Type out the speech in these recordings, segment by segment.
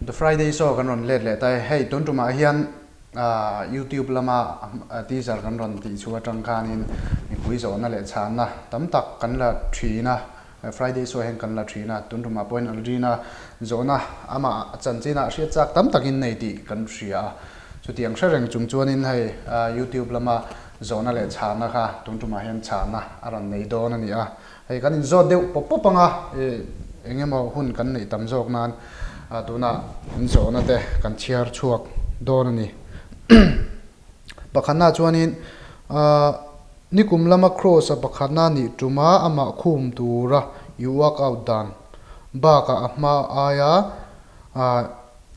The Friday Show kan rawn let leh ta e. Hei tun tumah hian YouTube lama teaser kan rawn tih chhuah atang khanin mipui zawhna leh chhanna tam tak kan la thin a, Friday Show hian kan la thin a, tun tumah pawhin Aldrina zawhna amah chanchinah hriat chak tam takin nei tih kan hria a. Chutiang hre reng chung chuanin hei YouTube lama zawhna leh chhanna kha tun tumah hian chhanna a rawn nei dawn a ni a. Hei kan inzawt deuh pawp pawp ang a, eng emaw hun kan neih tam zawk nan tunah inzawhna te kan chhiar chhuak dawn a ni. Pakhatna chuanin nikum lama Kross-a pakhatna nih tuma amah khum tura i workout dan bakah a hma aia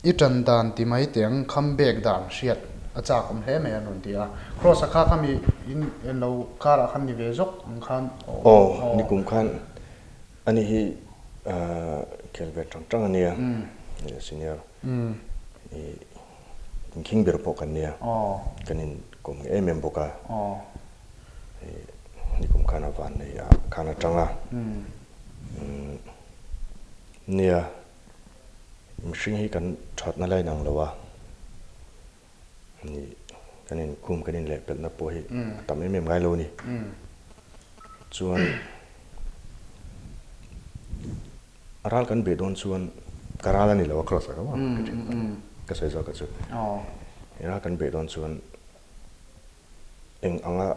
I ṭan dan ti mai teh ang, kham bek dan hriat a chak awm hle mai an rawn ti a. Kross-a kha kha mi in lo karah khan ni ve zawk ang khan aw. Aw, nikum khan ani hi khel ve ṭang ṭang a nia, senior i inkhing ber pawh kan nia, kan inkawm nge em em bawk a, nikum khan a van nei ah khan a ṭang a, nia. Mihring hi kan thatna lai nang lo a, ni kan inkhum kan inlehpelhna pawh hi a tam em em ngai lo a ni. Chuan a ral kan beh dawn chuan ka ral a ni lo a cross a ka ka sawi zawk a chu. Ral kan beh dawn chuan Eng anga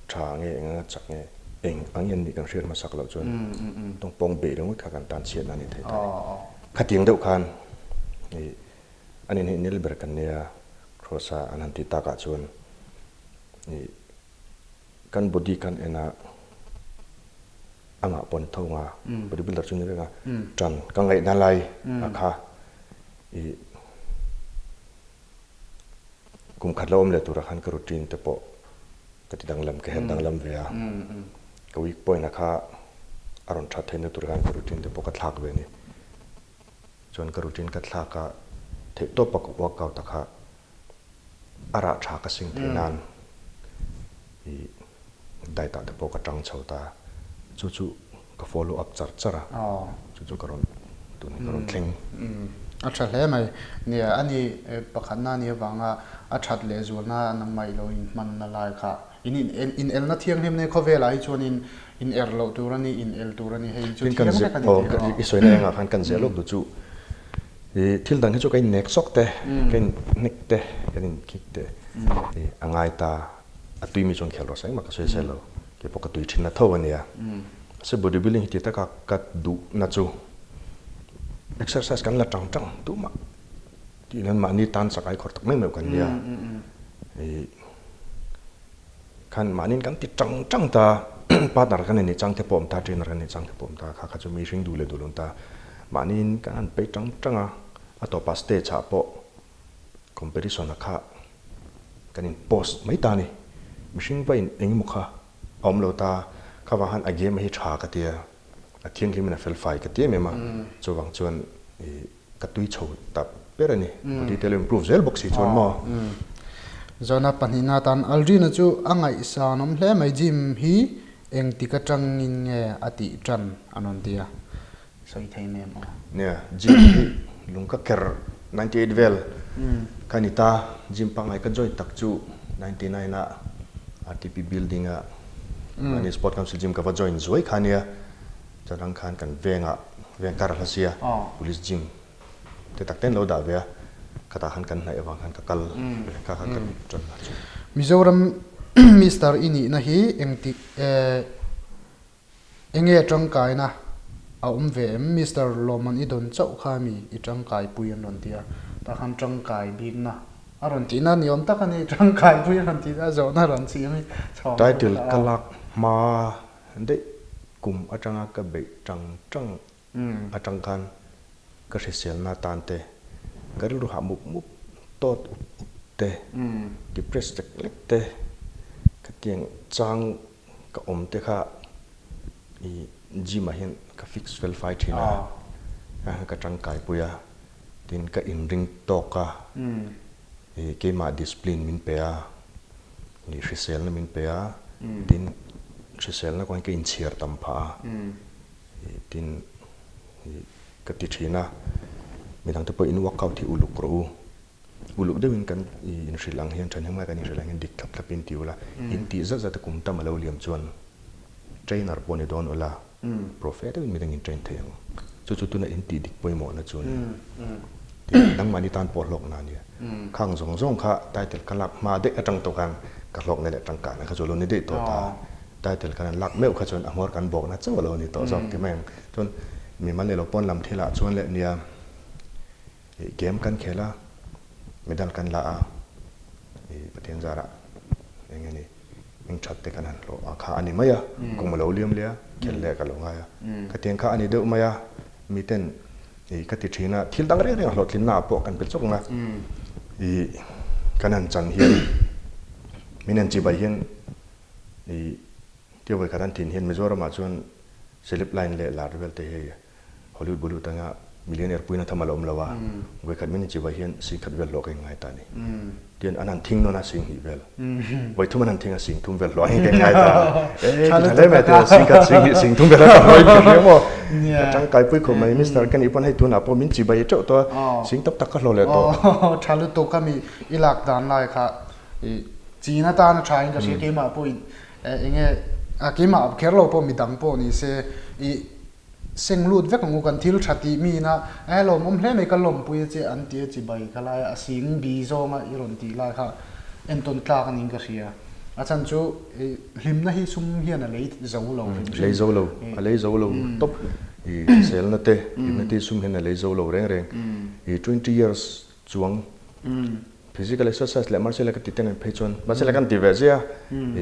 tha nge, eng anga chak nge, eng ang hian nih kan hriat hmasak loh chuan tawngpawng beih ringawt kha kan tan chhiatna a ni thei ta a ni. Khatiang deuh khan ih an inhnih nil ber kan nia Kross-a an han tih takah chuan ih kan body kan en a, amah pawh ni tho nga body builder chu ni reng a, tan ka ngaihna lai a kha ih Kum khat la awm leh turah khan ka routine te pawh ka ti danglam, ka her danglam ve a. Ka weak point a kha a rawn that theihna tur khan ka routine te pawh ka thlak ve a ni. Chuan ka routine ka thlak a, theihtawpa ka workout a kha a rah tha ka sing theih nan ih diet ah te pawh ka tang chho ta. Chu chu Ka follow up char char a, chu chu ka rawn tun hi ka rawn thleng. A tha hle mai. Nia, a ni pakhatna ni avanga a that leh zualna nangmah i lo inhmanna lai kha in in elna thianghlim nei khawvelah hi chuan in in er loh tur a ni, in el tur a ni, hei chu thiang vek a ni tih erawh. I sawina engah khan kan zeh lawk duh chu i thil dang hi chu ka innek sawk te, ka inhnek te, kan inkhik te i a ngai ta, a tui mi chuan khel rawh se engmah ka sawi sel lo. Kei pawh ka tui thin na tho a nia. Mahse body building hi ti taka ka duh na chu exercise kan la tang tang tumah tih nan mahni tan chak ai khawr tak mai mai kan nia. Ih khan mahni kan ti tang tang ta partner kan inneih chang te pawh awm ta trainer kan inneih chang te pawh awm ta kha kha chu mi hring duh leh duh lo ta mahni kan han peih tang tang a a tawpah stage ah pawh competition a kha Kan in post mai ta a ni. Mihring va in eng emaw kha a awm lo ta, kha vang khan a game hi tha ka tia, a thianghlim in a fel fai ka ti em em a, chuvang chuan ih ka tui chho ta ber a ni. Body te lo improve zel bawk si chuan maw. Zawhna pahnihna atan Aldrina chu a ngaihsan awm hle mai, gym hi engtik atangin nge a tih tan a rawn ti a. Sawi thei mai ang aw. Nia, gym hi lung ka ker 98 vel ka ni ta, gym pangngai ka join tak chu 99 ah RTP building ah mahni sport council gym ka va join zuai kha nia, chutang khan kan vengah veng kar a hla sia police gym te tak ten lo dah ve a, khatah khan kan hnaih avang khan ka kal ve kha kha ka tan na chu. Mizoram Mister i nihna hi engtik Enge tangkaina a awm ve em? Mister Lawman i dawn chauh kha mi i tangkai pui an rawn ti a, tah khan tangkai bikna a rawn tihna ni awm tak a ni, tangkai pui a rawn tihna zawhna a rawn chih a mi chhawng chu Title ka lak hma daih kum atanga ka beih tang tang atang khan ka hriselna tan te, ka rilru hah mup mup tawt up up te, depressed lek lek te, khatiang chang Ka awm te kha i gym ah hian ka fix fel fai thin a, ka tangkai pui a, tin ka inring tawk a, i keimah discipline min pe a, i hriselna min pe a, tin hriselna kawngin ka inchhiar tam phah a, i tin i ka ti thin a. Midangte pawh in workout hi uluk rawh u. Uluk deuhin kan inhrilh ang hian thahnemngai kan inhrilh ang hian dik thlap thlapin ti ula, in tih zat zat a kum tam a lo liam chuan trainer pawh ni dawn ula, profe deuhin midang in train thei ang. Chu chu tuna in tih dik pawimawhna chu a ni. Tin, nangmahni tan pawh hlawkna a nia. Khang zawng zawng kha title ka lak hma daih atang tawh khan ka hlawkna leh tangkaina kha chu a lo ni daih tawh ta. Title kan han lak meuh kha chuan a hmawr kan bawkna chauh a lo ni tawh zawk ti mai ang. Chuan mimal leh lo pawn lam thilah chuan leh nia ih game kan khel a, medal kan la a, ih Pathian zarah eng nge ni hming that te kan han hlawh a kha a ni mai a, kum a lo liam leh a, khel leh ka lo ngai a. Khatiang kha a ni deuh mai a, miten ih ka ti thin a, thil dang reng reng a hlawhtlinna ah pawh kan pe chawk ang a, ih kan han chan hian min han chibai hian ih Tia vawi khat an thin hian Mizoramah chuan celeb line leh lar vel te hi Hollywood Bollywood anga millionaire puina tham a la awm lo a, vawi khat min inchibai hian sing khat vel hlawh ka inngai ta a ni. Tian an han thing nawn a sing hnih vel, vawi thum an han thing a sing thum vel hlawh a ka inngai ta a. Ee ti tha hle mai tia sing khat sing hnih sing thum vel a ka hlawh in ka hria maw? Ka tangkai pui khawp mai Mister ka nih pawn hei tunah pawh min chibai teuh tawh a, sing tam tak ka hlawh leh tawh. Tha lutuk a mi i lak dan lai kha i chin atana tha in ka hria keimah pawhin Eng nge a keimah kher lo pawh midang pawh ni se i seng lut vek ang u kan thil tha tih mi ina e lawmawm hle mai ka lawmpui a che an ti a chibai ka lai a sing bi zawnga i rawn tih lai kha entawn tlak a niin ka hria a chhan chu i hlimna hi sum hian a lei zo lo hrim hrim. Lei zo lo a lei zo lo tawp i hriselna te hlimna te hi sum hian a lei zo lo reng reng i 20 years chuang Physical exercise leh martial art ka ti ten an phei chuan martial art kan ti ve zia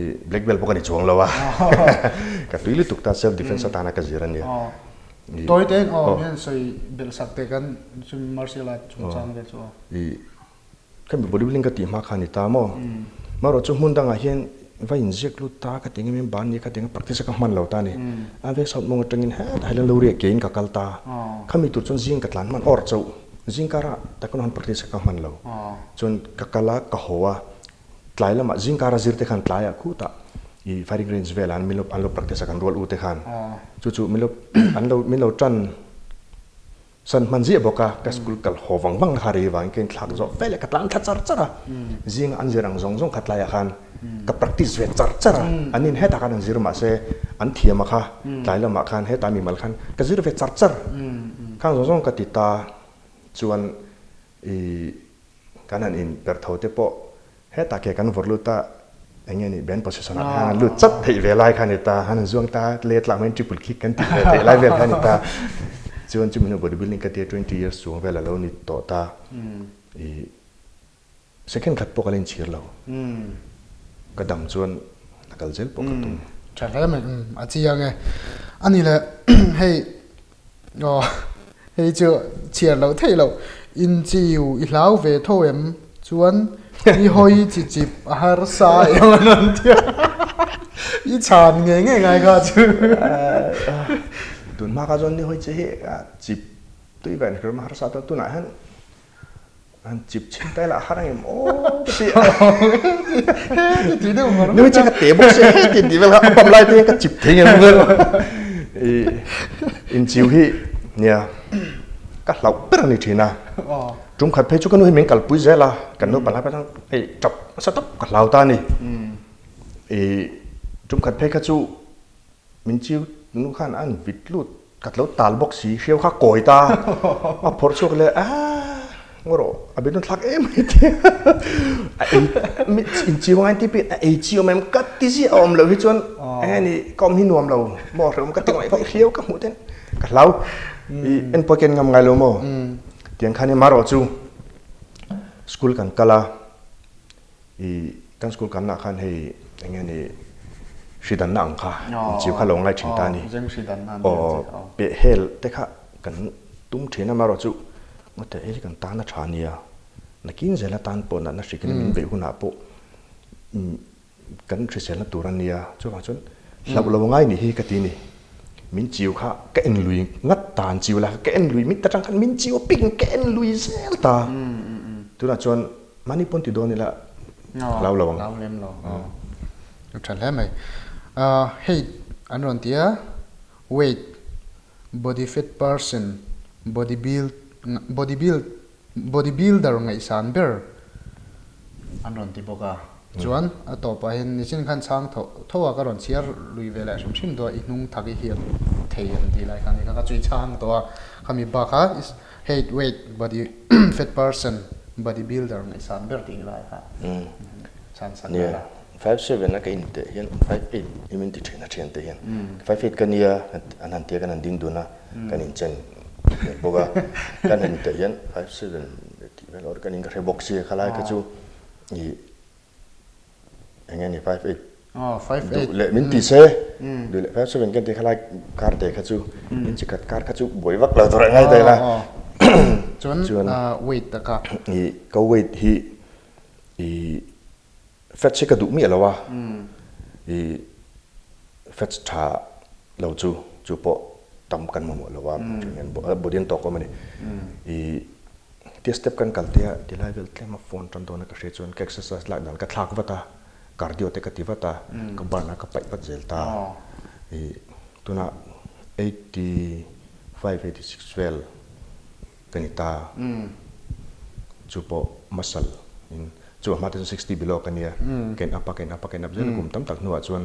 i black belt pawh ka ni chuang lo a ka tui lutuk ta self defense atana ka zir a nia. Tawi te in aw hian sawi belh sak teh kan chu martial art chungchang vel chu aw. I khami body building ka tih hma kha a ni ta maw marawh chu hmun dangah hian va inziak lut ta ka ti ngem em ban ni ka ti ngem practice a ka hman lo ta a ni a vek south mawng atangin hetah hian lo riah keiin ka kal ta khami tur chuan zing ka tlan hman awr chauh. Zingkara taekwondo han practice ka hman lo. Chuan ka kal a, ka haw a, tlai lamah zingkara zir te khan tlaiah khutah i firing range velah an min lo practice a kan rual u te khan. Chu chu min lo an lo min lo tan san hman ziah bawk a, ka school kal haw vang vang na kha rei vangin ka inthlak zawh veleh ka tlan thla char char a. Zinga an zir ang zawng zawng kha tlaiah khan ka practice ve char char a, an in hetah khan an zir mahse an thiam a kha tlai lamah khan hetah mimal khan ka zir ve char char khang zawng zawng ka ti ta chuan ih kan han in per tho te pawh hetah ke kan vawrh lut a eng nge ni band position ah khan an lut chat theih ve lai kha a ni ta han zuang ta let lah mai triple kick kan tih ve theih lai vel kha a ni ta chuan chumi hnu body building ka tia 20 years chung vel a lo ni tawh ta ih. Second khat pawh ka la inchhir lo. Ka dam chuan a kal zel pawh ka tum. Tha hle mai, a chiang e. A ni le, hei aw hei chu chhiar loh theih loh. Inchiu i hlau ve tho em chuan i hawi chi chip a harsa em an rawn ti a. I chhan ngei ngei ngai kha chu. Tun hma kha chuan ni hawi chi hi a chip tui ve an hria harsa ta tunah hian An chip chhin ta ila a har ang em aw ka ti a. He ti deuh ngar Nui che ka te bawk sia he ti tih vel kha a pam lai te hian ka chip thei ngem vel. I inchiu hi nia ka hlauh ber a ni thin a. Tum khat phei chu ka nu hi min kalpui zel a, kan naupang lai pawh hei tap nasa tawp ka hlau ta a ni. I tum khat phei kha chu Min chiu nu khan an vit lut ka tlo tal bawk si hriau kha kawi ta a phawrh chhuak leh aah ngaw rawh a beidawng thlak em mai ti a ei in chiu ngai ti pin a ei chi awm em ka ti ziah a awm loh hi chuan eng nge ni ka awm hi nuam lo maw hrehawm ka ti ngaih ngaih hriau ka hmuh ten ka hlau i en pawh ken ngam ngai lo maw tiang khan i marawh chu school kan kal a. I kan school kanna khan hei eng nge ni hridanna ang kha inchiu kha lo ngai thin ta a ni. Aw peh hel te kha kan tum thin a marawh chu ngawt hei hi kan tan a tha nia nakin zela tan pawh natna hrikin min beih hunah pawh kan hriselna tur a nia chuvang chuan hlauh lo ngai nih hi ka ti ni. Min chiu kha ka en lui ngat ta an chiu la ka en lui mit atang khan min chiu ping ka en lui zel ta tunah chuan Mahni pawn ti dawn ila hlau lo ang. Hlau lem lo. A tha hle mai. Hei an rawn ti a, weight, body fat percent, body build. body build body builder ngaihsan ber an rawn ti bawk a. Chuan a tawpah hian nichin khan chhang tho tho a ka rawn chhiar lui ve leh hrim hrim dawn a i hnung thak i hiat thei an tih lai khan kha ka chui chhang tawh a khami bak kha height weight body fat person body builder ngaihsan ber tih lai kha chhan sak Nia, 57 a ka inteh hian 58 i min ti thin a thiante hian 58 ka nia an han tia kan han ding dun a kan inchen hmel bawk a kan han inteh hian 57 tih vel awr kan in ka hre bawk sia khalai kha chu i Eng nge ni 58 duh leh min ti se duh leh 57 kan ti kha lai kar te kha chu in chi khat kar kha chu buai vak lo tur a ngai ta ila chuan weight ta kha i ka weight hi i fats hi ka duh miah lo a i fats tha lo chu chu pawh tam kan mamawh lo a body an tawk awm a ni i Tia step kan kal te a tilai vel tlem a phone tan dawn a ka hria chuan ka exercise lak dan ka thlak vat a, cardio te ka ti vat a, ka burn a ka paih vat zel ta. Ih tunah 85, 86 vel ka ni ta, chu pawh muscle in chu a hma te chuan 60 below ka nia, ka in up a ka in up a ka in up zel a kum tam tak hnuah chuan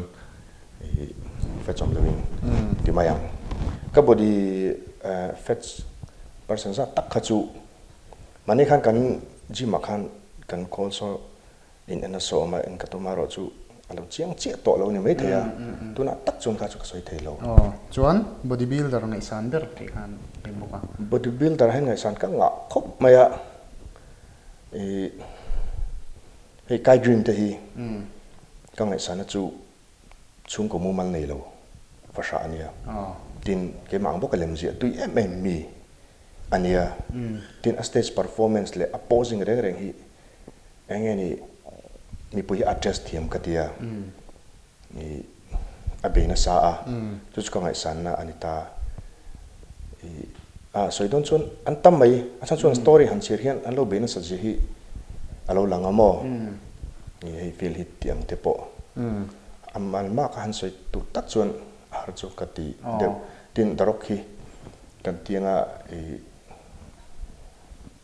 ih fats awm loin ti mai ang. Ka body fats percent zat tak kha chu mahni khan kan gym ah khan kan call saw in en a sawm a en ka tum a erawh chu a lo chiang chiah tawh lo ni maithei a tunah tak chuan kha chu ka sawi thei lo. Aw chuan body builder ngaihsan ber tih khan i bawk a. Body builder hian ngaihsan ka ngah khawp mai a ih hei Kai Greene te hi ka ngaihsan a chu Chhungkaw mumal nei lo va hrah a nia. Tin, keimah ang bawka lem ziah tui em em mi a nia. Tin, a stage performance leh a posing reng reng hi eng nge ni mipui hi a test thiam ka tia. Ih a bei nasa a, chu chu ka ngaihsanna a ni ta. Ih a sawi dawn chuan an tam mai, a chhan chuan story han chhiar hian an lo bei nasat zia hi a lo lang a maw? Ih hei feel hi tih ang te pawh a mal mak a han sawi tur tak chuan a har chu ka ti deuh. Tin The Rock hi kan tianga ih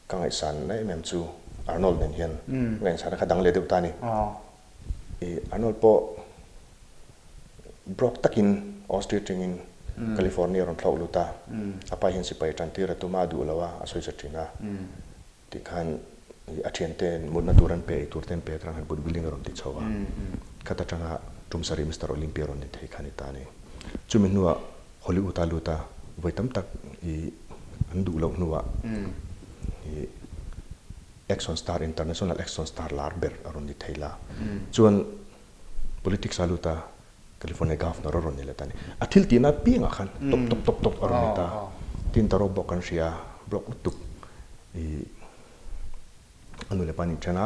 ka ngaihsan em em chu Arnold nen hian ka ngaihsan a kha dang leh deuh ta a ni. Ih Arnold pawh Broke takin Austria atangin California a rawn thlawk lut a, a pa hian sipai tan tir a tum a, a duh lo a, a sawi sa thin a. Tikhan a thiante mutna tur an pe, ei tur te an pe atang khan boot building a rawn ti chho a, khat atanga tum sarih Mister Olympia rawn ni thei kha a ni ta a ni. Chumi hnuah Hollywood a lut a, vawi tam tak ih an duh loh hnuah ih action star, international action star lar ber a rawn ni thei la. Chuan Politics a lut a, California Governor a rawn ni leh ta a ni. A thil tihna apiangah khan top top top top a rawn ni ta. Tin ta rawp bawk kan hria a, block lutuk ih a nu leh pa an inthen a,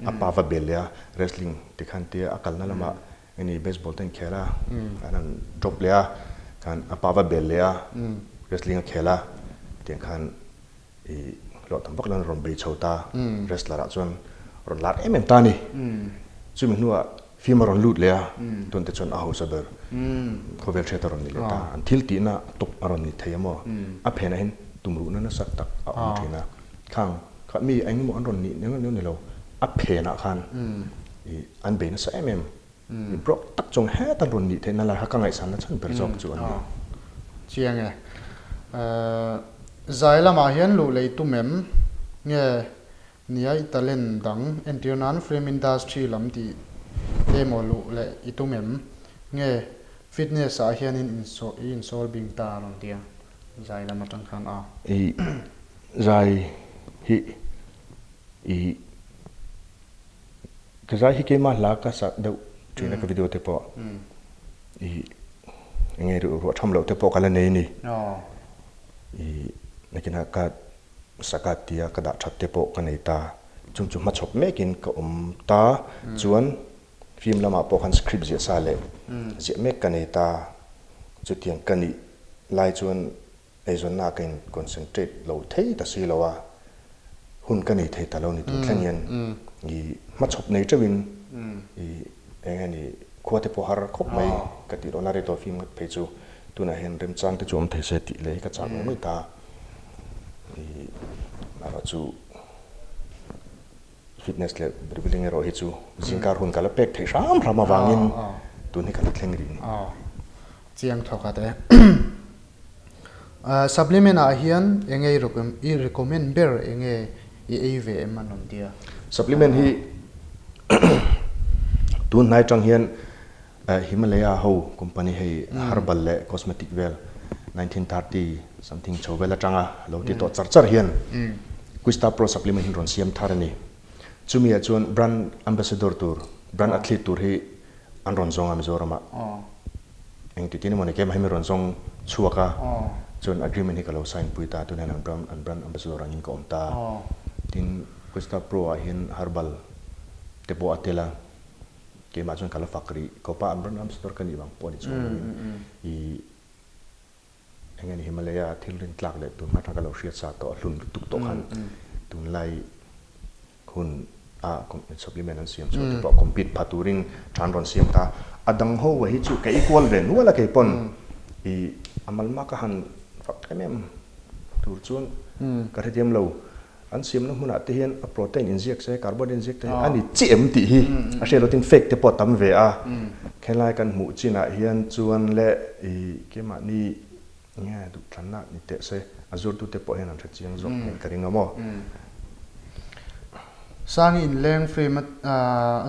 a pa va bel leh a, wrestling ti khan tia a kalna lamah eng baseball te an khel a, an han drop leh a, khan a pa va bel leh a, wrestling a khel a, tiang khan I hlawh tam vak lo an rawn bei chho ta, wrestler ah chuan rawn lar em em ta a ni. Chumi hnuah film a rawn lut leh a, tun te chuan a hausa ber khawvel hriat a rawn ni leh ta. An thil tihna a tawp a rawn ni thei a maw? A phenah hian tumruhna nasa tak a awm thin a. Khang kha mi eng emaw an rawn nih eng ni lo, a phenah khan i an bei nasa em em. Mi broke tak chung heta rawn nih theihna lai kha ka ngaihsanna chhan ber zawk chu a ni. Chiang e. Zai lamah hian luh lei tum em? Nge nia i talent dang entir nan film industry lam tih te emaw luh leh i tum em? Nge fitness ah hianin i insawl bing ta a rawn ti a, zai lam atang khan a. I zai hi i. Ka zai hi keimah hla ka sak deuh thin a ka video te pawh i enge ruah tham loh te pawh ka la nei a ni. I nakinah ka saka tia ka dah that te pawh ka nei ta. Chung chu hmachhawp mekin ka awm ta chuan film lamah pawh khan script ziah sa leh ziah mek ka nei ta. Chutiang ka nih lai chuan Eizawnna ka in concentrate lo thei ta si lo a, hun ka nei thei ta lo ni tun thleng hian i hmachhawp nei teuhin i eng nge ni khua te pawh har khawp mai ka tih lohna rei tawh fim ngawt phei chu tunah hian remchang te chu awm thei se tih leh hi ka chak mai mai ta. Erawh chu fitness leh bodybuilding erawh hi chu zingkar hun ka la pek theih hram hram avangin tun hi ka la thleng rih ni. Chiang thawk a te. Supplement ah hian enge i recommend ber enge i ei ve em an rawn ti a. Supplement hi tun hnai tang hian Himalaya ho company hei herbal leh cosmetic vel 1930 something chho vel atanga lo ti tawh char char hian Quista Pro supplement hi rawn siam thar a ni. Chumi ah chuan brand ambassador tur, brand athlete tur hi an rawn zawng a Mizoram ah. Engti tin emaw ni keimah hi mi rawn zawng chhuak a, chuan agreement hi ka lo sign pui ta, tunah hian an brand an brand ambassador angin ka awm ta. Tin Quista Pro ah hian herbal te pawh a tel a. Keimah chuan ka la fak rih kawpa an rawn ambassador ka nih vang pawh a ni chuang lovin i eng nge ni Himalaya thil rin tlak leh tun hma tang ka lo hriat sa tawh a hlun lutuk tawh khan tunlai hun a supplement an siam chhuah te pawh compete pha turin tha an rawn siam ta. A dang ho hi chu ka equal ve nual a kei pawn i a malma ka han fak em em tur chuan ka hrethiam lo. An siamna hmunah te hian a protein inziak se, carbohydrate inziak te hi a ni chi em tih hi a hriat loh tin fake te pawh a tam ve a. Khelai kan hmuh chinah hian chuan leh i keimahni nge duhthlanna ni teh se a zurtute pawh hian an hre chiang zawk ngei ka ring a maw. Sangi inleng film a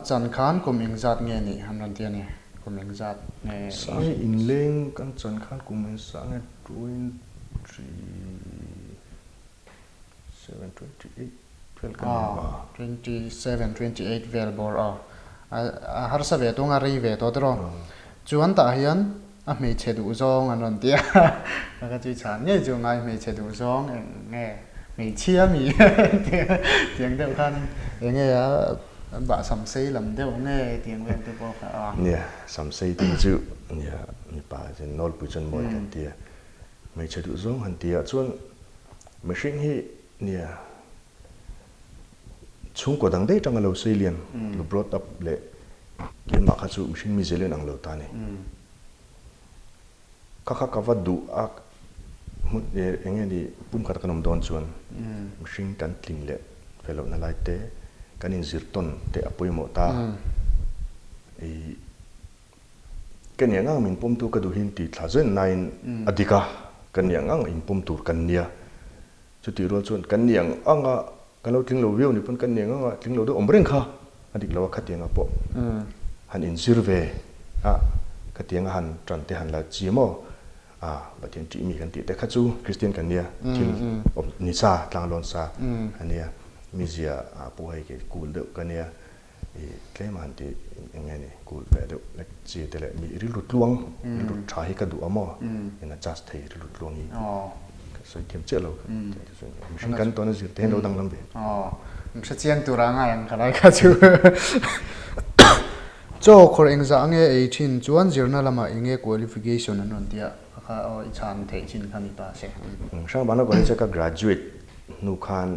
chan khan kum engzat nge nih han rawn ti a ni, kum engzat nge? Sangi inleng kan chan khan kum engzat nge 20. 27, 28 vel bawr aw. A harsa ve tung a rei ve tawh tiraw. Chuan tah hian a hmeichhe duh zawng an rawn ti a. Ka chui chhan ngei chu ngai hmeichhe duh zawng eng nge hmeichhia mi tiang deuh khan eng nge a bah samsei lam deuh nge tiang vel te pawh kha a. Nia, samsei te hi chu nia mipa chuan nawlpui chuan mawi kan ti a. Hmeichhe duh zawng han ti ah chuan Mihring hi nia chhungkaw dang daih atanga lo sei lian, lo brought up leh keimah kha chu mihring mi zel in ang lo ta a ni. Kha kha ka va duh a hmun eng nge ni pumkhat a kan awm dawn chuan mihring kan tlin leh ve lohna lai te kan inzir tawn te a pawimawh ta. I Ka nih ang ang min pawm tur ka duhin ti thla zen nain a dik a, ka nih ang ang in pawm tur kan nia. Chutih rual chuan kan nih ang anga kan lo tling lo viau ni pawn kan nih ang anga tling lo deuh awm reng kha a dik lo a, khatianga pawh han inzir ve a, khatianga han tan te han la chi maw a, Pathian ṭih mi kan tih te kha chu Kristian kan nia, thil awm ni sa, tlanglawn sa a nia, mizia ah pawh hei kei cool deuh ka nia. I tlem a han tih eng nge ni kul ve deuh lek chi te leh mi rilru tluang rilru tha hi ka duh a maw in adjust thei rilru tluang hi ka sawi thiam chiah lo mihring kan tawn a zir te hian lo danglam ve. Aw an hre chiang tur a ngai ang ka lai kha chu chaw khawrh engzah nge ei thin chuan zirna lamah eng nge qualification an rawn tia kha kha aw i chhan theih chin kha ni ta se. Hrangvana College a ka graduate hnu khan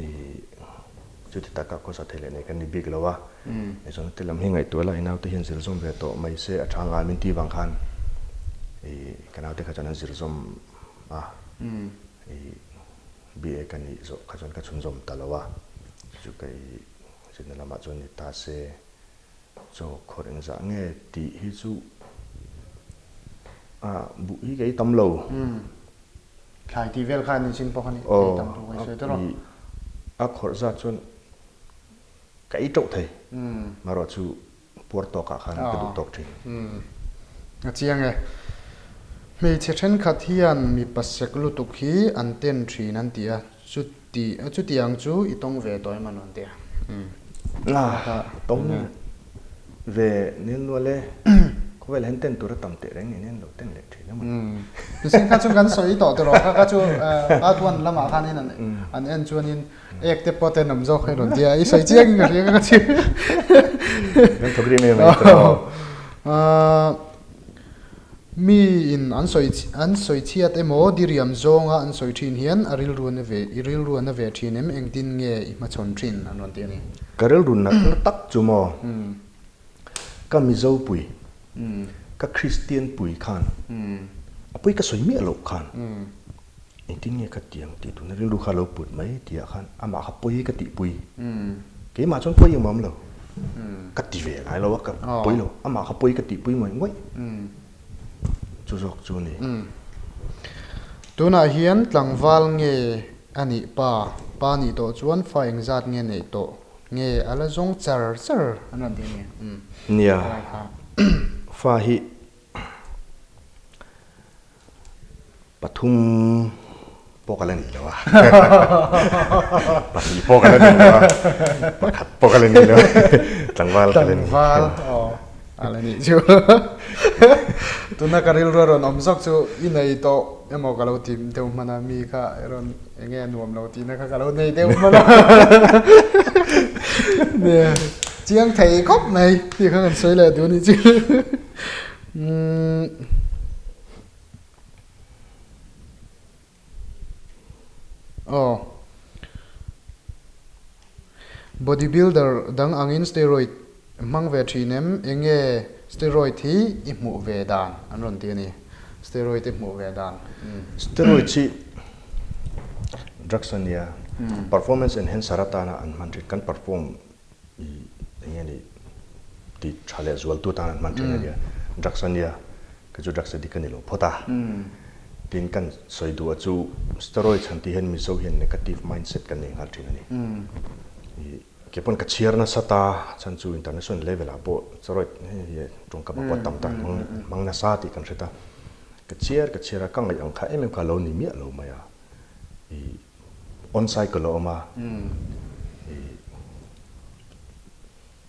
I chuti taka khawsa thei leh nei kan ni bik lo a, eizawnna te lam hi ngaihtuah la i naute hian zir zawm ve tawh mai se a tha ngai min ti vang khan i ka naute kha chuan an zir zawm a, i BA ka nih zawh kha chuan ka chhunzawm ta lo a, chu chu ka i zirna lamah chuan ni ta se chaw khawrh engzah nge tih hi chu a buh hi ka ei tam lo. Thlai tih vel kha nichin pawh khan ei tam thu ka sawi tawh. A khawrh zat chuan ka ei teuh thei. Marawh chu puar tawkah khan ka duh tawk thin. A chiang e. Hmeichhe thenkhat hian mipa sek lutuk hi an ten thin an ti a, chuti chutiang chu i tawng ve tawh em a nuam tia. Tawng Ve nel nual e, khawvel hian ten tur a tam teh reng nen hian lo ten leh thin emaw ni. Mihring kha chu kan sawi tawh tawh rawh, kha kha chu part one lamah khanin an en chuanin ek te pawh ten awm zawk hei rawn tia, i sawi chiang in ka hria ka chhim. Kan thawk rim em mai tawh. Mi in an sawi an sawi chhiat emaw diriam zawnga an sawi thin hian a rilru na ve i rilru a na ve thin em engtin nge i hmachhawn thin an rawn ti a ni. Ka rilru natna tak chu maw ka Mizo pui ka Kristian pui khan a pui ka sawi miah loh khan. Engtin nge ka ti ang tih tuna rilru kha lo put mai tihah khan amah kha pawi ka tihpui. Keimah chuan pawi engmah awm lo. Ka ti ve ngai lo a, ka pawi lo. Amah kha pawi ka tihpui ngawih ngawih. Chu zawk chu a ni. Tunah hian tlangval nge a nih pa? Pa nih tawh chuan fa engzat nge neih tawh? Nge a la zawng char char an rawn ti a ni. Nia, fa hi Pathum pawh ka la nei lo a, pahnih pawh ka la nei lo a, pakhat pawh ka la nei lo a, tlangval ka la nei. Tlangval aw a la nih chu. Tuna ka rilru a rawn awm zawk chu i nei tawh emaw ka lo ti deuh hman a, mi kha i rawn eng nge nuam lo tihna kha ka lo nei deuh hman a. Nia chiang thei khawp mai tih kha kan sawi leh duh a nih chu. Umm. Aw. Body builder dang angin steroid hmang ve thin em? Enge steroid hi i hmuh ve dan an rawn ti a ni. Steroid i hmuh ve dan. Steroid hi drugs a nia, performance enhancer atana an hman thin, kan perform i eng nge ni ti tha leh zual tu tan an hman thin a nia drugs a nia kei chu drugs addict ka ni lo phawt a tin kan sawi duh a chu steroids han tih hian mizo hian negative mindset kan nei nghal thin a ni i kei pawn ka chhiar nasa ta chhan chu international level ah pawh steroid hi tawngkam ah pawh tam tak an hmang nasa tih kan hre ta ka chhiar ka chhiar a ka ngaih ang kha em em kha lo ni miah lo mai a i On cycle a awm a, i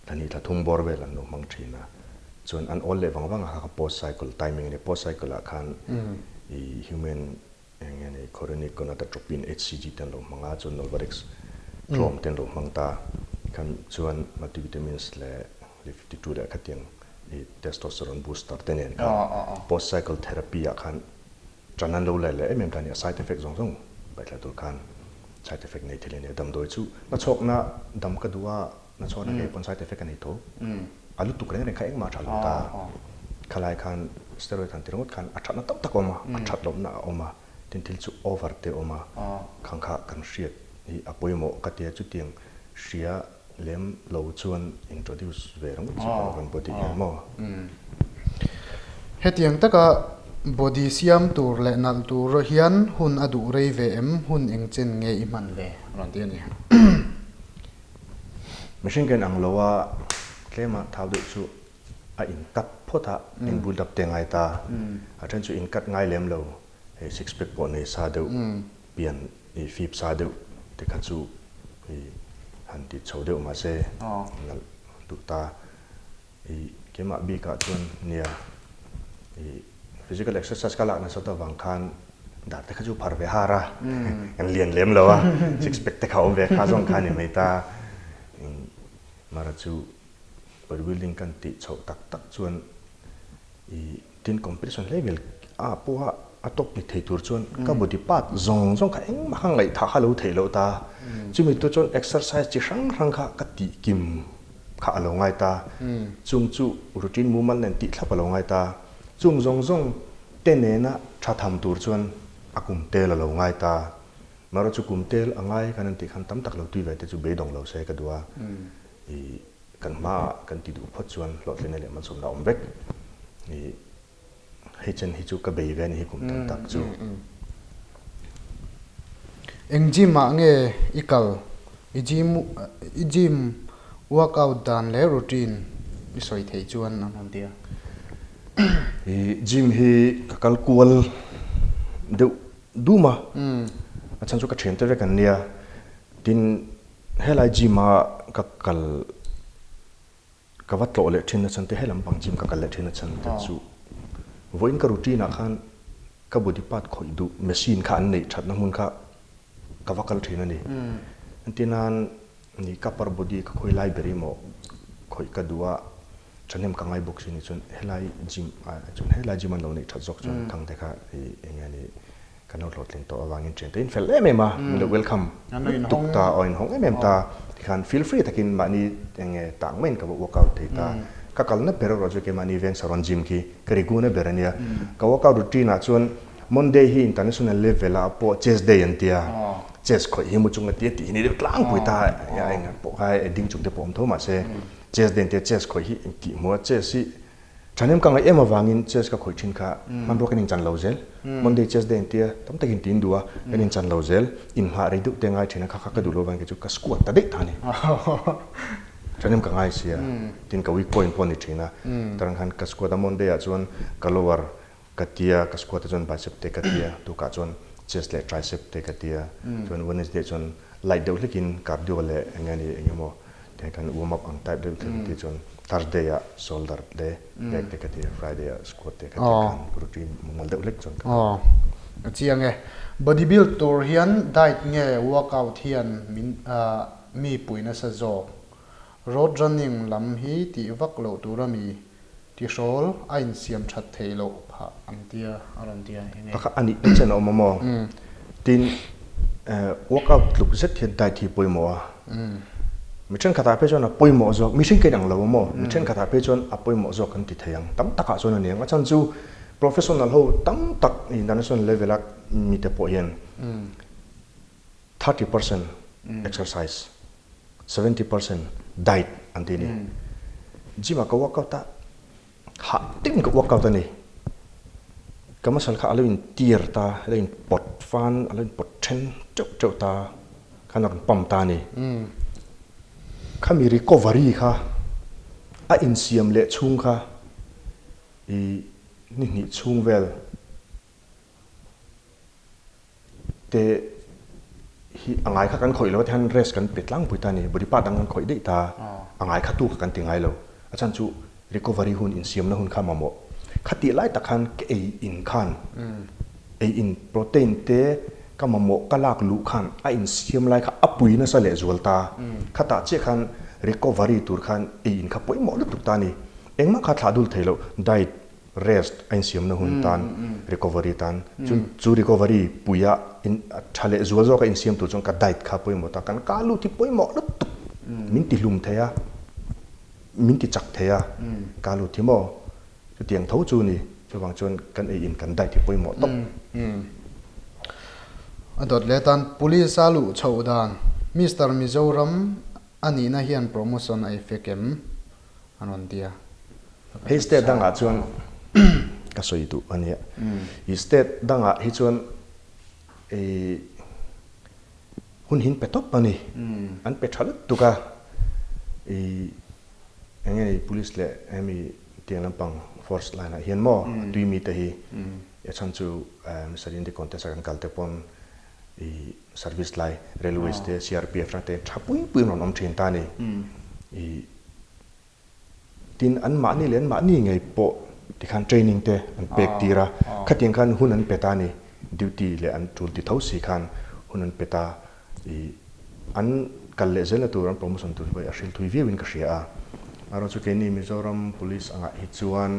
thla thla thum bawr vel an lo hmang thin a, chuan an awl leh vang vang a kha kha post cycle timing a ni, post cycle ah khan i human eng nge ni chorionic gonadotropin HCG te an lo hmang a, chuan Nolvadex tlawm te an lo hmang ta, khan chuan multivitamins leh 52 leh khatiang i testosterone booster te nen khan post cycle therapy ah khan Ṭan an lo leh leh em em ta a ni a, side effect zawng zawng paihthla tur khan side effect nei thil a ni a, damdawi chu nachhawkna dam ka duh a, nachhawkna kei pawn side effect a nei tho, a lutuk reng reng kha engmah a ṭha lo ta, khalai khan steroid han ti ringawt khan a ṭhatna tam tak a awm a, a ṭhat lohna a awm a, tin thil chu over te a awm a, khang kha kan hriat hi a pawimawh ka tia chutiang hria Lem lo chuan introduce ve ringawt chu kan rawn body hian maw? Hetiang taka body siam tur leh nalh tur hian hun a duh rei ve em? Hun eng chen nge i hman ve? A rawn ti a ni. Mihring ken ang lo a tlema thau deuh chu a in cut phawt a, in build up te ngai ta. A then chu in cut ngai lem lo, hei six pack pawh nei sa deuh pian i fip sa deuh te kha chu i han ti chho deuh mahse nalh duh ta. I keimah bikah chuan nia i physical exercise ka lak nasat avang khan dar te kha chu phar ve har a, kan lian lem lo a, six pack te kha awm ve kha zawng kha a ni mai ta. Mara chu body building kan tih chhoh tak tak chuan i Tin competition hle vel ah pawha a top ni thei tur chuan ka body part zawng zawng kha engmah kha ngaihthah kha lo theih loh ta. Chumi tur chuan exercise chi hrang hrang kha ka tih kim kha a lo ngai ta. Chung chu routine mumal nen tih thlap a lo ngai ta. Chung zawng zawng te nena tha tham tur chuan a kum tel a lo ngai ta. Marawh chu kum tel a ngai khan an tih khan tam tak lo tui ve te chu beidawng lo se ka duh a. I. Kan hmaah kan ti duh phawt chuan hlawhtlinna leh malsawmna a awm vek. I hei chen hi chu ka bei ve a ni hi kum tam tak chu. Eng gym ah nge i kal? I gym i gym workout dan leh routine i sawi theih chuan an rawn ti a. I gym hi ka kal kual deuh dum a, a chhan chu ka thiante vek an nia. Tin Helai gym a ka kal ka va tlawh leh thin nachhan te helam pang gym ka kal leh thin nachhan te chu vawiin ka routine ah khan ka body part khawih duh machine kha an neih thatna hmun kha ka va kal thin a ni. Entir nan ni ka upper body ka khawi lai ber emaw khawih ka duh a thahnem ka ngai bawk si ni chuan helai gym ah chuan helai gym an lo neih that zawk chuan khang te kha ih eng nge ni Kan lo hlawhtling tawh avangin thiante in fel em em a, min lo welcome tuk ta, aw inhawng em em ta, tikhan feel free takin mahni eng nge tang maiin ka va workout thei ta. Ka kalna ber erawh chu keimahni Veng Saron Gym khi ka riguna ber a nia. Ka workout routine ah chuan Monday hi international level ah pawh chess day an tia, chess khawih hi mu chung a tia tih hi ni deuh tlangpui ta a eng pawh kha ding chung te pawh awm tho mahse chess day an tia chess khawih hi engtih hmuh a chess hi Thahnem ka ngaih em avangin chess ka khawih thin kha hmanrua kan inchan lo zel. Monday chess day an tia tam takin tiin duh a, kan inchan lo zel. Inhngah rei deuh te ngai thin a, kha kha ka duh lo avangin kei chu ka squat ta daih ta a ni. Thahnem ka ngai sia, tin ka weak point pawh a ni thin a. Tarang khan ka squat a, Monday ah chuan ka lower ka tia, ka squat ah chuan bicep te ka tia, tukah chuan chest leh tricep te ka tia, chuan Wednesday chuan light deuh hlekin cardio leh eng nge ni eng emaw Tiang khan warm up ang type deuh thil ka ti chuan Thursday ah shoulder te leg te ka ti a, Friday ah squat te ka ti khan routine mumal deuh hlek chuan ka ti. Aw a chiang e. Body build tur hian diet nge workout hian min mi pui nasa zawk? Road running lam hi tih vak loh tur a mi? Tihrawl a insiam that theih loh phah an tia a rawn ti a, enge? Pakhat a nih chen a awm a maw? Tin, workout tluk zet hian diet hi pawimawh a. Mi thenkhatah phei chuan a pawimawh zawk, mihring ka inang lo a maw? Mi thenkhatah phei chuan a pawimawh zawk kan ti thei ang. Tam takah chuan a ni ang. A chhan chu professional ho tam tak international level a mite pawh hian 30% exercise, 70% diet an ti a ni. Gym ah ka workout a, hah deuhin ka workout a ni. Ka muscle kha a lo in tear ta, a lo in pawt fan, a lo in pawt then teuh teuh ta khan a rawn pump ta a ni. Khami recovery kha a insiam leh chhung kha i ni hnih chhung vel te hi a ngai kha kan khawih lo a tihian rest kan pe tlangpui ta a ni, body part dang kan khawih daih ta, a ngai kha tu kha kan ti ngai lo, a chhan chu recovery hun insiamna hun kha mamawh kha tih lai tak khan ka ei in khan ei in protein te ka mamawh ka lak luh khan a insiam lai kha a pui nasa leh zual ta, khatah chiah khan recovery tur khan ei in kha pawimawh lutuk ta a ni, engmah kha thlah dul thei loh diet Rest a insiamna hun tan, recovery tan, chun chu recovery puia in tha leh zual zawka insiam tur chuan ka diet kha pawimawh ta, kan ka lut hi pawimawh lutuk, min ti hlum thei a, min ti chak thei a, ka lut hi maw chutiang tho chu ni, chuvang chuan kan ei in kan diet hi pawimawh tawp. A dawt leh tan Police a luh chhoh dan, Mister Mizoram a nihna hian promotion a effect em? An rawn ti a. Hei state dangah chuan ka sawi duh a nia. I state dangah hi chuan i hun hi an pe tawp a ni. An pe tha lutuk a. I eng nge ni police leh hemi tiang lampang force line ah hian maw a tui mite hi a chhan chu Mister India contest a kan kal te pawn i service lai railways te CRPF te tha pui pui an rawn awm thin ta a ni. I Tin, anmahni leh anmahni ngei pawh tikhan training te an pek tir a, khatiang khan hun an pe ta a ni, duty leh an tul ti tho si khan hun an pe ta i an kal leh zelna tur an promotion tur pawh hi a hril thui viau in ka hria a. Erawh chu keini Mizoram Police angah hi chuan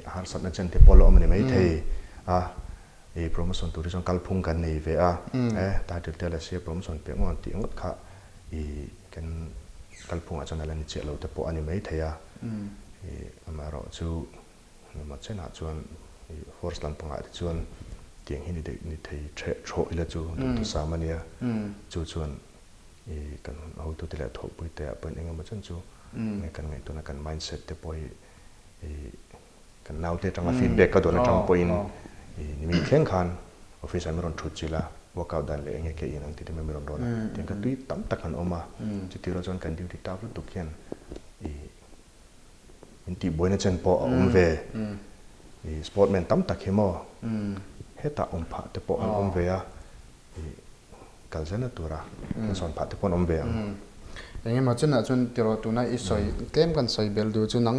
a harsatna chen te pawh a la awm a ni maithei a, i promotion tur hi chuan kalphung kan nei ve a, e title te la sia promotion pek ngawt ang tih ngawt kha i Kan kalphungah chuan a la ni chiah lo te pawh a ni mai thei a, amaherawh chu engemaw chenah chuan force lampangah te chuan tiang hi ni daih ni thei theh thawh ila chu duhthusam a nia, chu chuan kan hotute leh thawhpuite ah pawhin engemaw chen chu kan ngaihtuahna kan mindset te pawh hi Kan naute atanga feedback ka dawn atang pawhin nimin thleng khan office ah min rawn thut chilh a, workout dan leh enge ke in ang tih te min rawn rawn a, tiang ka tui tam tak an awm a, chuti rual chuan kan duty tap lutuk hian min tihbuaina chen pawh a awm ve, sportman tam tak hi maw hetah awm phah te pawh an awm ve a. Kal zelna tura kan sawn phah te pawh an awm ve ang. Eng emaw chunah chuan tiraw tuna i sawi tlem kan sawi belh duh chu nang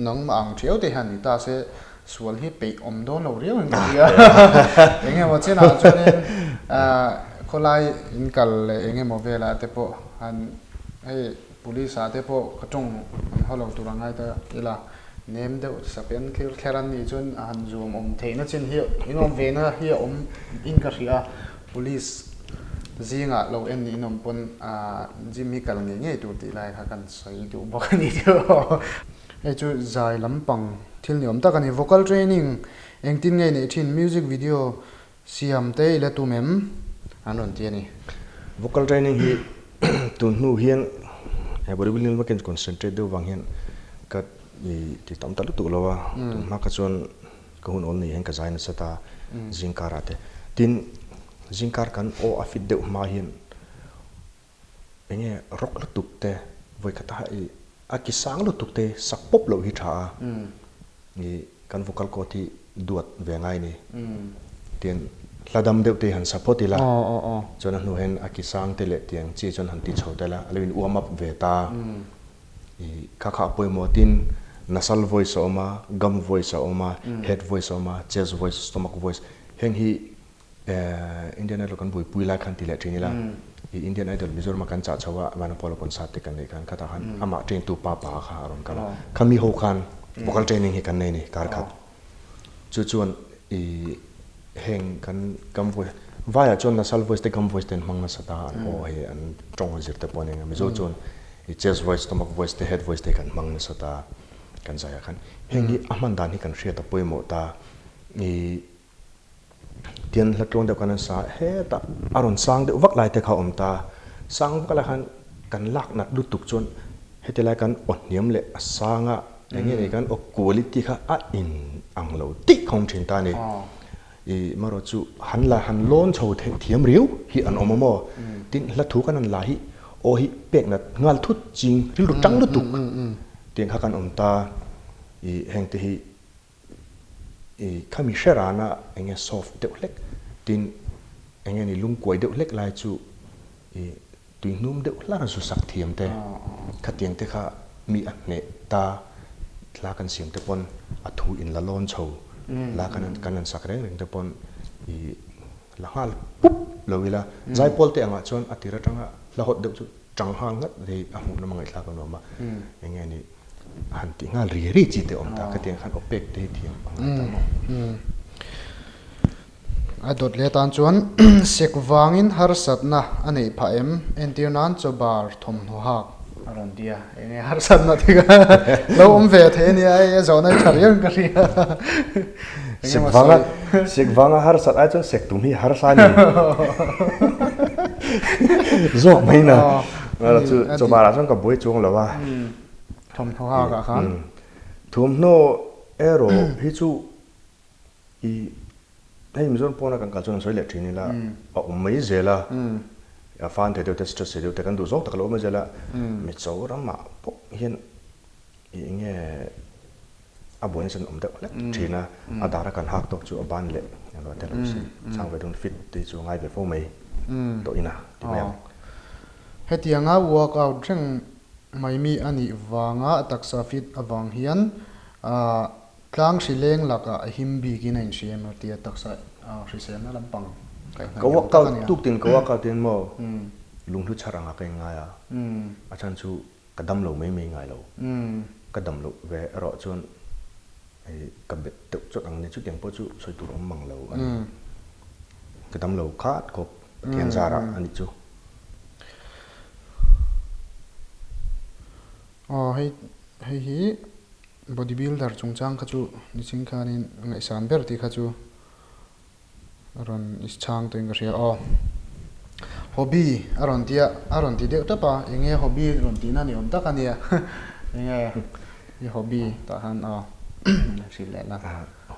nangmah ang thiau te hian ni ta se sual hi peih awm dawn lo riau in ka hria. Eng emaw chinah chuanin khawlai in kal leh eng emaw velah te pawh han hei police ah te pawh ka tawng an haw lo tur a ngai ta ila. Nem deuh sapen thlir thler an nih chuan a han zuam awm theihna chin hi in awm ve na hi a awm in ka hria a, police zingah lo en in awm pawn gym hi kal ngei ngei tur tih lai kha kan sawi duh bawk a ni tih aw. Hei chu zai lampang thil ni awm tak a ni. Vocal training engtin nge neih thin? Music video siam te i la tum em? An rawn ti a ni. Vocal training hi tun hnu hian bodybuilding lama ka in concentrate deuh vang hian ka ti tam ta lutuk lo a, tun hma kha chuan ka hun awl nei hian ka zai nasa ta zingkar ah te. Tin, zingkar kan aw a fit deuh hma hian Enge rawk lutuk te vawikhat a i a ki sang lutuk te sak pawp loh hi tha a, i kan vocal cord hi duat ve ngai ni. Tian hla dam deuh te hi han sa phawt ila, chuan a hnu hian a ki sang te leh tiang chi chuan han ti chho tel a, a lo in warm up ve ta. I kha kha a pawimawh tin nasal voice a awm a, gum voice a awm a, head voice a awm a, chest voice, stomach voice heng hi Indian Idol kan buaipui lai khan ti leh thin ila, i Indian Idol Mizorama kan chah chho a, Vanapawla concert te kan neih khan khatah khan amah train tu pa pa kha a rawn kal a, khami ho khan vocal training hi kan nei a ni kar khat. Chu chuan i heng kan gum voice, vaiah chuan nasal voice te gum voice te an hmang nasa ta an aw hei an tawng a zir te pawh a ni ang a, Mizo chuan i chest voice, stomach voice te head voice te kan hmang nasa ta kan zaiah khan. Heng hi a hman dan hi kan hriat a pawimawh ta, i Tian hla tluang deuh khan an sa hetah a rawn sang deuh vak lai te kha a awm ta. Sang vak lai khan kan lak nat lutuk chuan heti lai kan aw hniam leh a sang a, eng nge ni kan aw quality kha a in ang lo tih kha awm thin ta a ni. I marawh chu han la han lawn chho theih thiam riau hi an awm a maw? Tin hla thu kan han la hi aw hi pek nat nghal thut ching rilru tang lutuk tiang kha kan awm ta. I hengte hi I khami hre rana eng nge soft deuh hlek tin eng nge ni lungkuai deuh hlek lai chu i tuihnum deuh hlar zu sak thiam te khatiang te kha mi a hneh ta hla kan siam te pawn a thu in la lawn chho la kan kan han sak reng reng te pawn i la nghal pup lo ila zaipawl te angah chuan a tir atanga hla hawt deuh chu chang nghal ngat rei a hmuh nawm a ngaihthlak a nuam a eng nge ni Han tih nghal ri ri chi te awm ta ka tiang khan aw pek te hi thiam a ngai ta maw. A dawt leh atan chuan sek vangin harsatna a neih phah em? Entir nan chaw bar thawmhnaw hak a rawn ti a, eng nge harsatna te kha lo awm ve thei a nia, hei a zawhna hi tha riau in ka hria. Sek vanga sek vanga harsat ai chuan sek tum hi harsa a ni zawk mai na. Chu chaw barah chuan ka buai chuang lo a. Thawmhnaw hak ah khan. Thawmhnaw erawh hi chu i hei Mizoram pawna kan kal chuan an sawi leh thin ila a awm mai zel a, a fan thei deuh te stress thei deuh te kan duh zawng tak a lo awm mai zel a, Mizoramah pawh hian i eng nge a buaina chuan awm deuh hlek thin a, a dara kan hak tawk chu a ban leh englo te lo si chang ve dawn fit te hi chu a ngai ve fo mai tawh ina ti mai ang. Hetianga workout reng mai mi a nih vanga a taksa fit avang hian tlang hri leng lakah a him bikin a inhria em tia taksa hriselna lampang kaihhnawih ni awm tak a nia. Tuk tin ka workout in maw lunghlu chhar anga ka inngai a, a chhan chu ka dam lo mai mai ngai lo. Ka dam loh ve erawh chuan hei ka bet deuh chawt ang ni chutiang pawh chu sawi tur awm mang lo a ni. Ka dam lo khat khawp Pathian zarah a nih chu. Aw hei hei hi body builder chungchang kha chu niching khanin ngaihsan ber tih kha chu A rawn chhang tuin ka hria aw. Hobby a rawn ti a, a rawn ti deuh tawp a, eng nge hobby rawn tihna ni awm tak a nia. Eng nge i hobby tah khan aw hrilh leh la.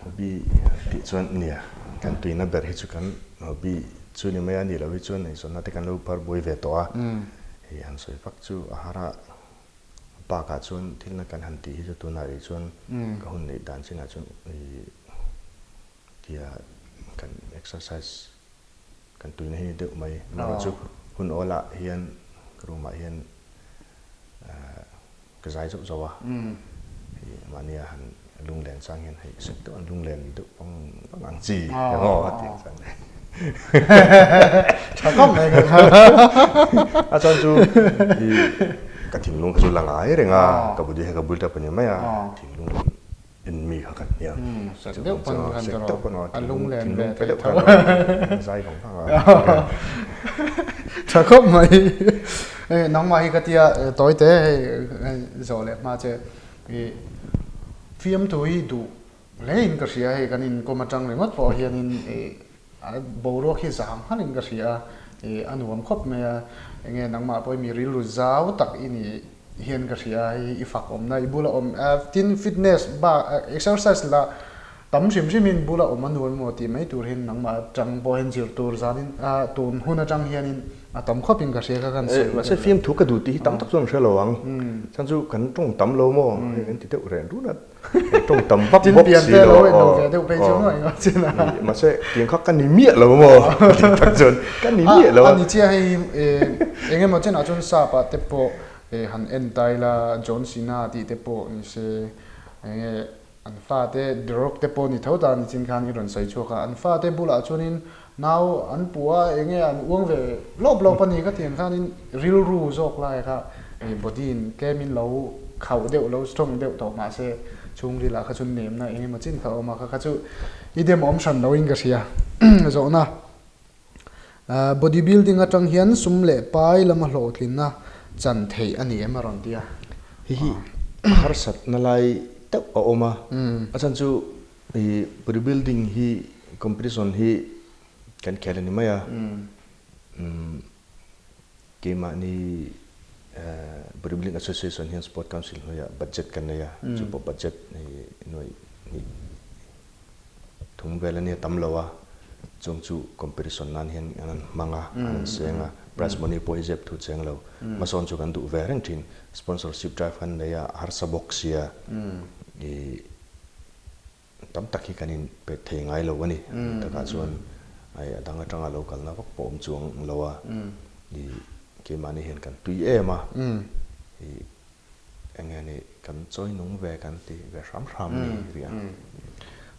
Hobby tih chuan nia, kan tuina ber hi chu kan hobby chu ni mai a, nih loh hi chuan eizawnna te kan lo phar buai ve tawh a, hei han sawi vak chu a har a, bakah chuan thilna kan han tih hi chu tunah rih chuan ka hun neih dan chinah chuan i Tia kan exercise kan tuina hi ni deuh mai. Amaherawh chu hun awlah hian room ah hian ka zai zauh zauh a. Hei mahnia han lunglen chang hian hei sek deuh an lunglen deuh vang vang ang chi emaw a tih chuan Tha khawp mai ka kha. A chuan chu i ka thinlung kha chu la ngai reng a, ka budi kha ka bul tap a ni mai a, thinlung En mi kha kan hnia. Sek deuh pawn kan Sek deuh pawn a lunglen ve thei tho. Zai vang vang a. Tha khawp mai. Hei nangmah hi ka tia tawi te hei zawh leh hma che i. Fiamthu hi duh hlein ka hria hei kan inkawm atang ringawt pawh hianin ih a boruak hi zang nghalin ka hria a, ih a nuam khawp mai a, enge nangmah pawh hi mi rilru zau tak i nih hian ka hria a, hei i fak awmna i bula awm tin fitness bak exercise lah Tam hrim hrimin bula awm a nuam emaw tih mai tur hian nangmah atang pawh hian zir tur zanin tun hun atang hianin a tam khawpin ka hria kha kan sawi. Mahse fiamthu ka duh tih hi tam tak chuan hre lo ang. Chhan chu kan tawng tam lo maw hei kan ti deuh reng run a, kan tawng tam vak bawk si lo a aw. Mahse tiang kha ka ni miah lo maw tih tak chuan ka ni miah lo a. A ni chiah hei eng emaw chenah chuan sap ah te pawh han en ta ila John Cena tih te pawh ni se eng nge An fate The Rock te pawh ni tho ta nichin khan i rawn sawi chhuak a, an fate bulah chuanin nau an puh a, eng nge an uang ve lawp lawp a ni kha tiang khanin rilru zawk lai kha body in tlemin lo khauh deuh lo strong deuh tawh mahse chhungrilah kha chuan nemna eng emaw chin kha a awm a, kha kha chu i dem awm hran loin ka hria zawhna. Body building atang hian sum leh pai lama hlawhtlinna chan theih a ni em a rawn ti a. Hei hi harsatna lai deuh a awm a, a chhan chu body building hi competition hi kan khel a ni mai a, keimahni body building association hian sport council hnuaiah budget kan nei a, chu pawh budget nuaih hnih Thum vel a nia tam lo a, chung chu competition nan hian an han hmang a, an han seng a, prize money pawh hi zep thu cheng lo. Hmasawn chu kan duh ve reng thin, sponsorship drive kan nei a, a harsa bawk sia, ih tam tak hi kan in pe thei ngai lo a ni. Takah chuan ai a dang atanga lo kalna vak pawh awm chuang lo a, ih keimahni hian kan tui em a, ih Eng nge nih kan chawi nung ve kan ti ve hram hram a ni rih a.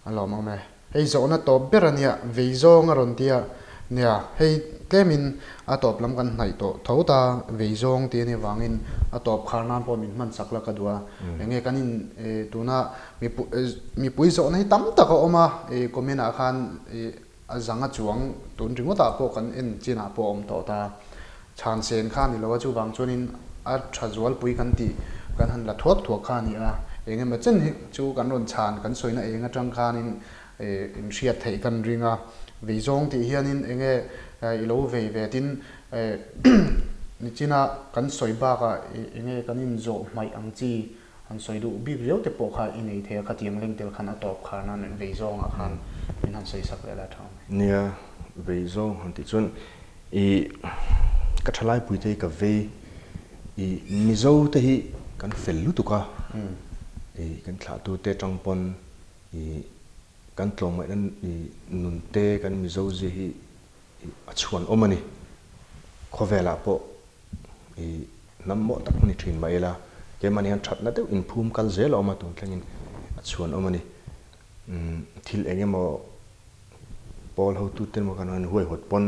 A lawm awm e. Hei zawhna tawp ber a nia, vei zawng a rawn ti a. Nia, hei tlemin a tawp lam kan hnaih tawh tho ta, vei zawng tih a nih vangin a tawp khar nan pawh min hman sak la ka duh a. Eng nge kan in tuna mipui zawhna hi tam tak a awm a, comment ah khan A zang a chuang tun ringawtah pawh kan en chinah pawh a awm tawh ta. Chhan sen kha a ni lo a, chuvang chuanin a tha zualpui kan tih kan han la thuak thuak kha a ni a. Eng emaw chen hi chu kan rawn chhan kan sawina eng atang khanin inhriat theih kan ring a. Vei zawng tih hianin eng nge i lo vei ve tin nichina kan sawi bakah eng nge kan inzawh hmaih ang chi Han sawi duh bik riau te pawh kha i nei thei a, khatiang leng tel khan a tawp khar nan vei zawngah khan min han sawi sak leh la tha awm e. Nia, vei zawng han tih chuan i ka thalai pui te hi ka vei, i Mizo te hi kan fel lutuk a, i kan thlahtu te atang pawn i kan tlawmngaihna i nun te kan Mizo zia hi i a chhuan awm a ni. Khawvelah pawh i hnam mawh tak ni thin mah ila, keimahni hian thatna deuh inphum kal zel a awm a, tun thlengin a chhuan awm a ni. Thil eng emaw pawl hotute emaw kan han huaihawt pawn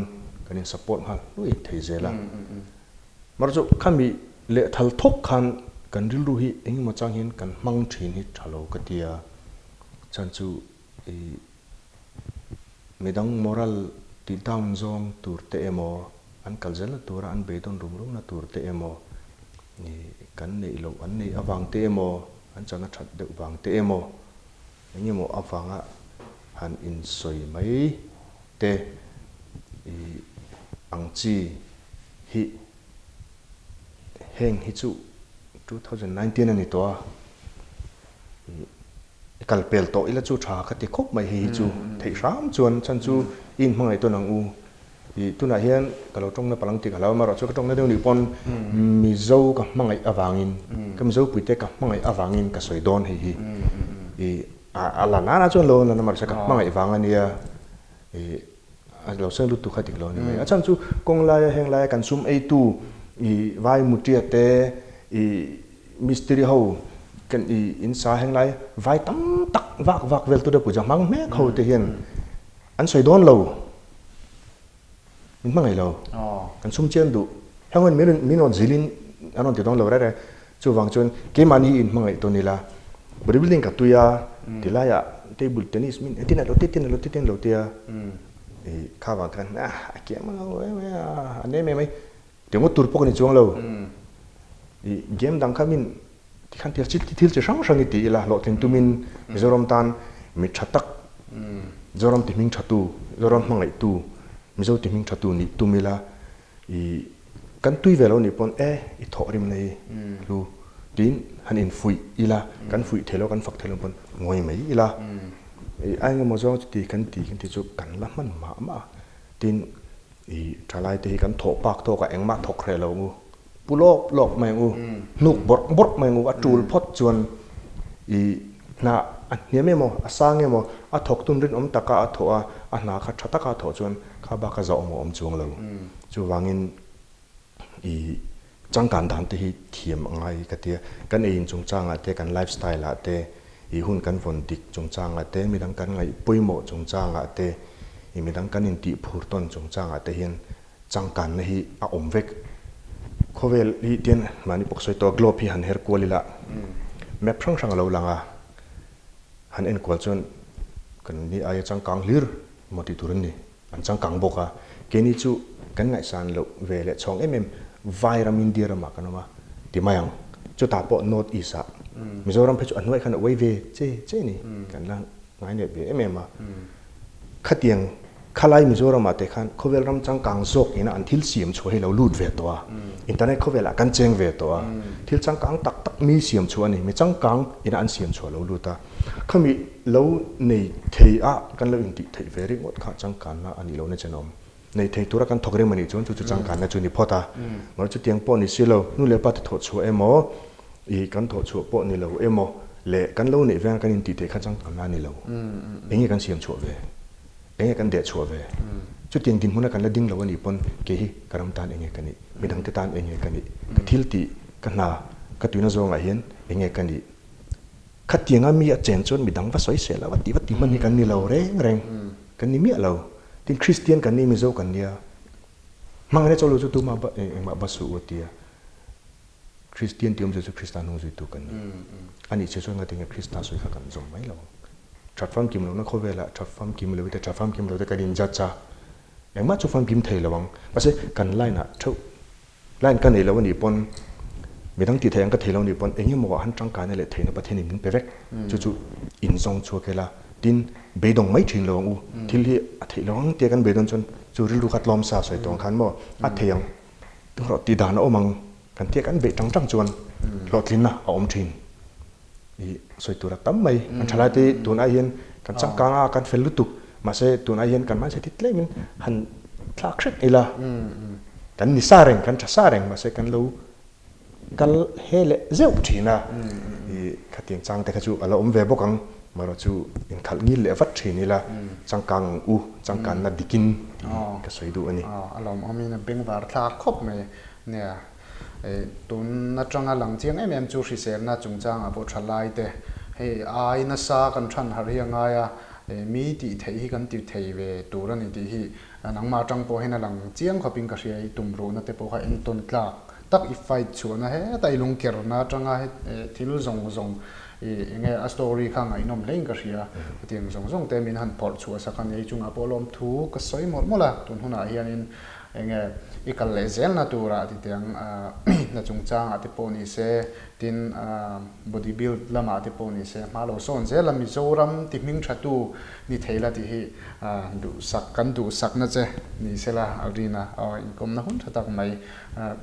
kan in support nghal hluai thei zel a. Amaherawhchu chu khami lehthal thawk khan kan rilru hi eng emaw chang hian kan hmang thin hi tha lo ka ti a, chhan chu i Midang moral ti down zawng tur te emaw, an kal zelna tura an beidawn rum rumna tur te emaw, kan neih loh an neih avang te emaw, an chana that deuh vang te emaw, eng emaw avanga han insawi mai te ang chi hi heng hi chu 2019 a ni tawh a. I kal pel tawh ila chu tha ka ti khawp mai hei hi chu theih hram chuan chhan chu i inhmangaih tawn ang u. I tunah hian ka lo tawngna palang tih ka hlau a, amaherawh chu ka tawngna deuh nih pawn Mizo ka hmangaih avangin ka Mizo puite ka hmangaih avangin ka sawi dawn hei hi. I a la nana chuan lo la na mahse ka hmangaih vang a nia. I A lo seng lutuk kha dik lo a ni mai. A chhan chu kawng laia heng laia kan sum eitu i vai mutia te i mistiri ho kan i in sa heng lai vai tam tak vak vak vel tu te puja hmang hmek ho te hian an sawi dawn lo. Min hmangaih lo. Kan sum chian duh. Heng ho hian min rawn zilhin an rawn ti dawn lo reng reng. Chuvang chuan keimahni hi inhmangaih tawn ila, body building ka tui a, tilaiah table tennis min entin a lo ti tin a lo ti tin a lo ti a, ih kha vang te khan ah a kiam a lo em em a, a nem em mai, ti ngawt tur pawh ka ni chuang lo, ih game dang kha min. Tikhan thil chi thil chi hrang hrang i ti ila hlawhtlin tumin Mizoram tan mi tha tak, Mizoram ti hming tha tu, Mizoram hmangaih tu, Mizo ti hming tha tu nih tum ila i kan tui ve lo nih pawn e i thawh rim na hi hlu tiin han infuih ila kan fuih thei lo kan fak thei lo pawn ngawi mai ila i a engemaw zawng chuti kan ti kan ti chu kan la hman mah mah a tin i thalai te hi kan thawh pak tawk ah engmah thawk hreh lo ang u. Pu lawp lawp mai ang u, hnuk bawrh bawrh mai ang u, a tul phawt chuan i hna a hniam emaw, a sang emaw, a thawk tun rinawm taka a thawh a, a hna kha tha taka a thawh chuan kha bak a zahawm a awm chuang lo. Chuvangin i changkan dan te hi thiam a ngai ka tia, kan eiin chungchangah te, kan life style ah te, i hun kan vawn dik chungchangah te, midang kan ngaih pawimawh chungchangah te, i midang kan intihphur tawn chungchangah te hian Changkanna hi a awm vek. Khawvel hi tian mahni pawh ka sawi tawh a, globe hi han her kual ila map hrang hrang a lo lang a, han en kual chuan kan ni aia changkang hlir emaw tih tur an ni, an changkang bawk a. Keini chu kan ngaihsan loh ve leh chhawng em em vai ram India ramah kan awm a ti mai ang. Chutah pawh North East ah Mizoram phei chu a hnuai khan a uai ve che che a ni, kan la ngai nep ve em em a. Khatiang Khalai Mizoramah te khan khawvel ram changkang zawk ina an thil siam chhuah hi lo lut ve tawh a, internet khawvelah kan cheng ve tawh a, thil changkang tak tak mi siam chhuah a ni, mi changkang ina an siam chhuah lo lut a, khami lo nei thei a kan lo intih theih ve ringawt kha changkanna a nih lohna chen a awm. Nei thei tura kan thawk reng a nih chuan chu chu changkanna chu ni phawt a, mahse chutiang pawh ni si lo, nu leh pa te thawh chhuah emaw, I kan thawh chhuah pawh ni lo emaw leh kan lo neih veng a kan intih theih kha changkanna a ni lo. Enge kan siam chhuah ve? Enge kan deh chhuah ve? Chutiang dinhmuna kan la ding lo a nih pawn kei hi ka ram tan enge ka nih? Midangte tan enge ka nih? Ka thil tih, ka hna, ka tuina zawngah hian enge ka nih? Khatianga mi a chen chuan midang va sawi sel a, va ti va ti hman hi kan ni lo reng reng. Kan ni miah lo. Tin, Kristian kan ni, Mizo kan nia. Hmangaihna chawlh lo chu tumah engmah va suh u a ti a. Kristian tih awmzia chu Krista hnung zuitu kan ni. A nih che chuan ngatinge Krista sawi kha kan zawm mai lo ang. That famkim lohna khawvelah that famkim lo te that famkim lo te kan in judge a, engmah chu famkim thei lo ang. Mahse kan line ah theuh, line ka nei lo a nih pawn, midang tih theih ang ka thei lo a nih pawn eng emaw ah han tangkaina leh theihna Pathianin min pe vek. Chu chu in zawng chhuak ila, tin beidawng mai thin lo ang u. Thil hi a theih lo ang tia kan beidawn chuan chu rilru kha tlawm sa sawi tawh ang khan maw a thei ang. Hlawh tih dan a awm ang kan tia kan beih tang tang chuan hlawhtlinna a awm thin. I sawi tur a tam mai. Kan thalai te hi tun ai hian kan changkang a, kan fel lutuk. Mahse tun ai hian kan mindset hi tlemin han thlak hrek ila kan ni sa reng, kan tha sa reng mahse kan lo Kal he leh zeuh thin a, i khatiang chang te kha chu a la awm ve bawk ang, marawh chu inkhalh ngil leh vat thin ila changkang ang u, changkanna dikin tih hi ka sawi duh a ni. A lawmawmin a bengvar thlak khawp mai nia. Tun atanga lang chiang em em chu hriselna chungchangah pawh tha lai te hei ai nasa kan than harh hi a ngai a, mi tih theih hi kan ti thei ve tur a ni tih hi nangmah atang pawh hian a lang chiang khawpin ka hria i tumruhna te pawh kha entawn tlak tak i fight chhuahna heta i lungkerna atanga thil zawng zawng i enge a story kha ngaihnawm hlein ka hria hetiang zawng zawng te min han phawrh chhuah sak a ni chungah pawh lawmthu ka sawi mawlh mawlh a tun hunah hianin enge i kal leh zelna turah titiang hna chungchangah te pawh ni se tin body build lamah te pawh ni se hma lo sawn zel a Mizoram ti hming tha tu ni thei la tih hi duhsak kan duhsakna che ni sela Alrina inkawmna hun tha tak mai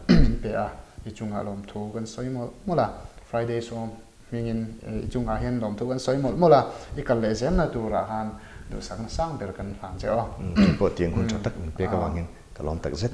min pe a, i chungah lawmthu kan sawi mawlh mawlh a, Friday sawm hmingin i chungah hian lawmthu kan sawi mawlh mawlh a, i kal leh zelna turah khan duhsakna sang ber kan hlan che aw. Kei pawh tiang hun tha tak min pek avangin ka lawm tak zet.